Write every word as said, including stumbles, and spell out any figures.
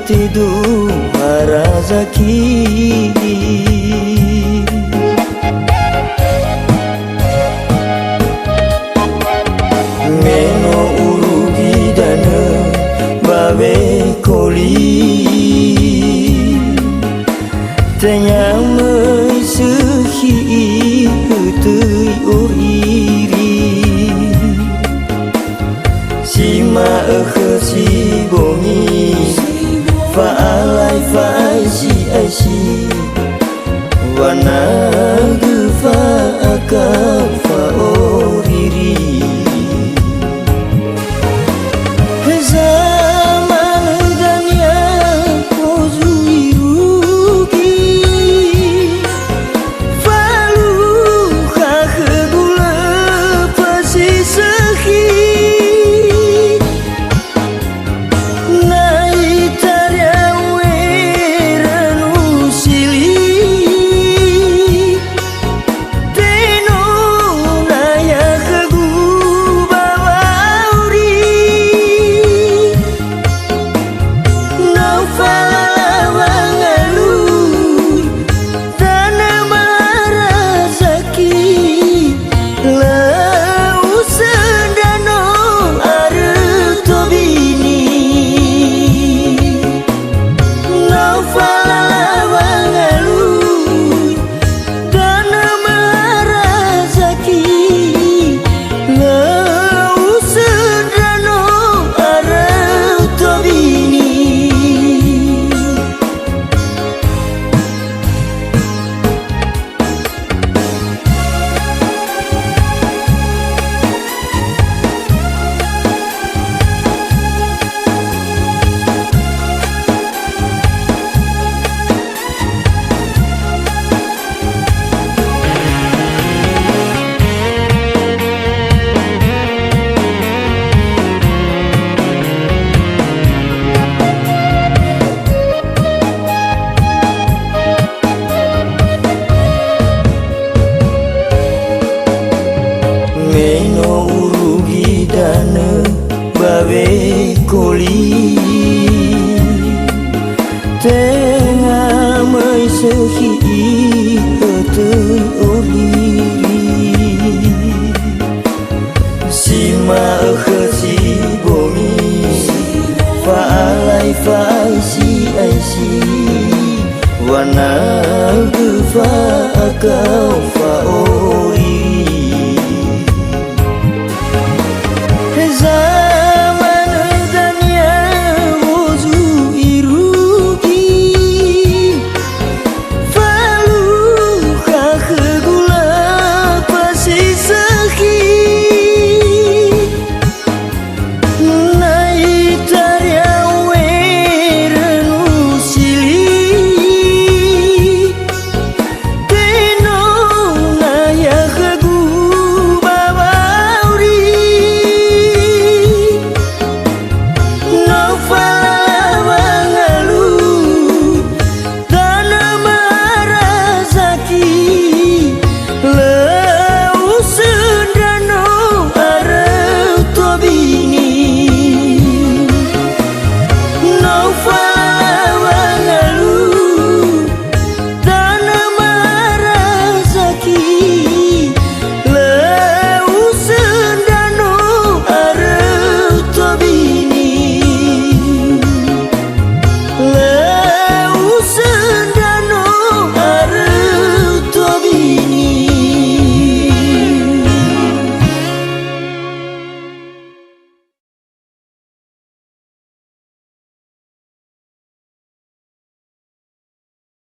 Tedu harazaki. Me no urugi danö ba wekoli. Tenga möi sökhi itöi oriri. Si ma'ökhö si bongi, fa'alai fa'aisi-aisi, wanagö fa'akau fa'oriri. Zamanö dania fozui rugi, falukha khögu lö fasi sökhi. Na itaria uera nusili, tenona ya khögu ba wa'auri. No falala wangalui, tanö marazaki, lö usöndra no arö tobini. No falala wangalui, tanö marazaki, lö usöndra no arö tobini. Me no urugi danö ba wekoli. Tenga möi sökhi itöi oriri. Si ma'ökhö si bongi, fa'alai fa'aisi-aisi, wanagö fa'akau